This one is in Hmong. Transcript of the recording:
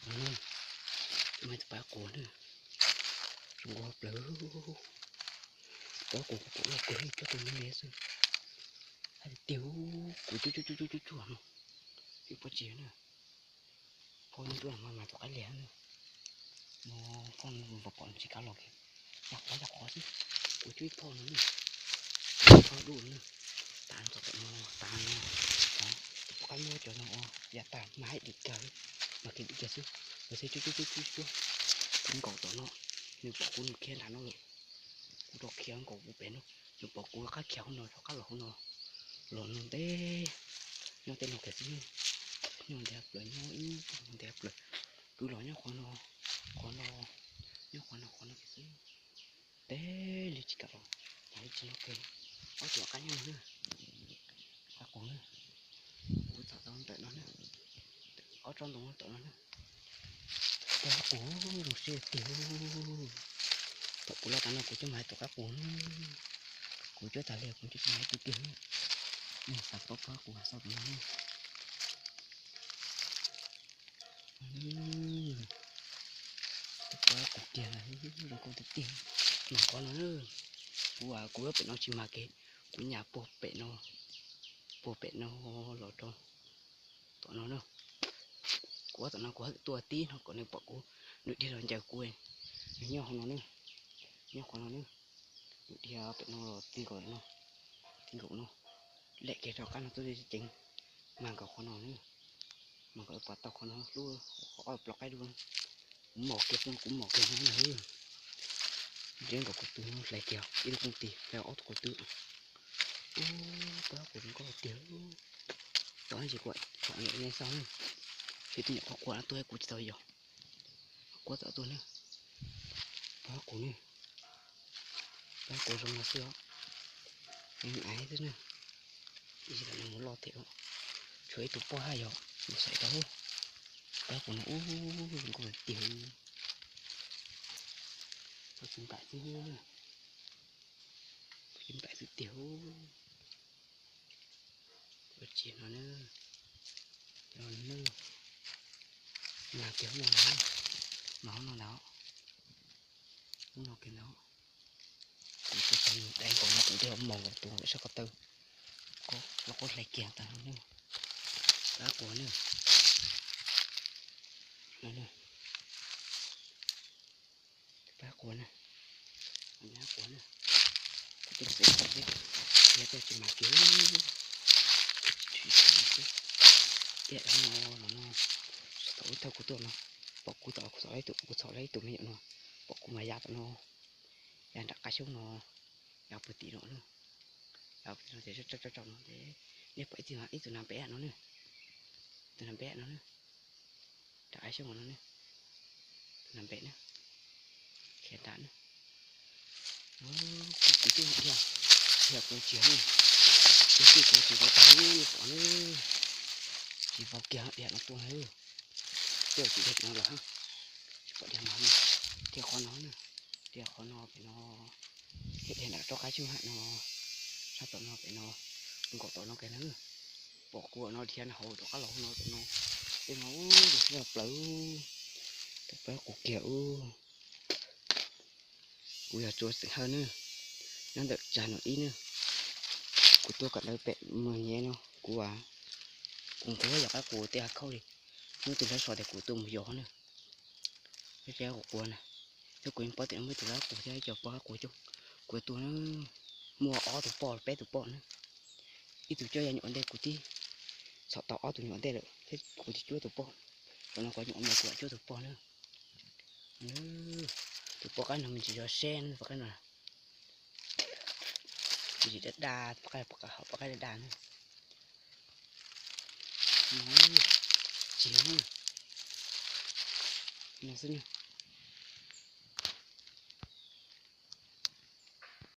Cov me tus pab quav na, zoo nkauj plaws. Pab quav kuv pom loj kawg, coj tus me me xwb. Hais tiag, kuv cuab cuab cuab cuab cuab no, ib pob tsis na. Phauj nyob nruab mas mas tus qaib liag na. No, phauj nws pom pom tsis kav los kiag, yog qhov yog qhov xwb. Kuv cuab ib phauj no na, phauj dub na, tas tom tom no, tas no, tus poj qaib muab cov no ua yav tag mas haib dim kawg, mas kiag dim kiag xwb. Kuv thiaj cuab cuab cuab cuab cuab, kuv nkaum tom no, nws pom kuv nws khiav nram no lawm. Kuv rov khiav nkaum kuv pem no, nws pom kuv qab khiav hauv no rov qab los hauv no, los no ntev, nyob tej no kiag xwb, nyob ntev plaws, nyob ib ntev plaws, twb los nyob qhov no, qhov no, nyob qhov no qhov no kiag xwb. Ntev li tsis kam los, tas li tsis no kiag. Ob tug qab nyob no na, qab quav na, kuv txog tau ntawm no na, ob tsob ntoo tom no na. Pab quav zoo siab tiag. Thaum kuv los tas no kuv coj mas tus qab quav na, kuv cuab tag li kuv coj mas ib tug kiag. Nej xav paub pab quav xauj tus no. Tus pab quav kiag zoo nkauj tiag tiag. Mas qhov no na, kuv kuv pem no tsis mag kiag, kuv nyas puag pem no, puag pem no los rau tom no na. Kuv tom no kuv tuaj tib no kom nws pom kuv, nws dhia los ncaws kuv. Nws nyob hauv no na, nyob qhov no na, nws dhia pem no los ti nkaus no, ti nkaus no, lem kiag rau qab no tuaj ceev, mas nkaus qhov no na, mas nkaus pom tau qhov no hlub, ob ploj qaib dub, kuv mos kiag, kuv mos kiag no na. Nrhiav nkaus kuv tus no hlais kiag ib lub kooj tis, hlais ob tug quav twb. Ub, pab quav zoo nkauj tiag. Tom no ces kuv tsom nej xauj na, ces tus nyuam qhuav quav no tuaj kuv tsis tau yos, quav tom tuaj na. Pab quav na, pab quav zoo no xwb os, nws ais xwb na. Ib zaug nws mus loj thiab, tshuav ib tug poj haj yog mus xaiv tau. Pab quav no ub, zoo nkauj tiag. Txog tsis npaim xwb, tsis npaim xwb tiag. Ua tsis no na, no na, mas kiag hub no, mas hub no ntag, hub no kiag ntag. Kuv tsis tau dai nkaus no kuv twb mos nkaus tus sab ko taw, los kuj hlais kiag tas no na. Pab quav na, no na, pab quav na, pab quav na. Kuv twb xav tau thiab, yog tias tsis mas kiag, tiam no los no, thaum ub thaum kuv tuaj no, pom kuv tom kuv txhom lawv ib tug, kuv txhom lawv ib tug me nyuam no, pom kuv mas ya tom no, ya nram qab xyoob no, ya puag tim no na, ya puag tim no ces tso tso tso no ces nej pom ib tug, ib tug nas npem no na, tus nas npem no na, nram qab xyoob no na, tus nas npem na, khiav nram na. Kuv twb dhia, dhia kuv tsis, kuv twb kuv tsis vau tag li pom na, tsis vau kiag dhia no tuaj na, tuaj tsis dhia no lawm, tsis pom dhia no, dhia qhov no na, dhia qhov no pem no, dhia nram rov qab xyoob hav no, sab tom no pem no, nkaum tom no kiag na. Pom kuv no dhia no hauv rov qab los no tom no, tej no ub, tus sib plaws, tus pab quav kiag ub. Kuv yog Tsua xeem Hawj na, nyob ntawm tsag no ib na. Kuv tuaj kom lawv pem mus nyev no, kuv, kuv nquag yog qab quav tej ha khauj li, muab tus hlawv so tias kuv tuaj mus yos na. Peb quav na, thiab kuv yeej paub tias muaj ib tug hlawv quav thiab cov poj quav coob. Kuv tuaj muaj ob tug poj peb tug poj na, ib tug coj ya nyuam ntej kuv tib, txhom tau ob tug nyuam ntej lawm thiab kuv tsis cuab tus poj. Qhov no kuv nyuam ntej kuv cuab tus poj na. Tus poj qab no me ntsis yog seb na, poj qab no me ntsis daj daj, poj qab, poj qab daj daj na. Tsis no xwb na.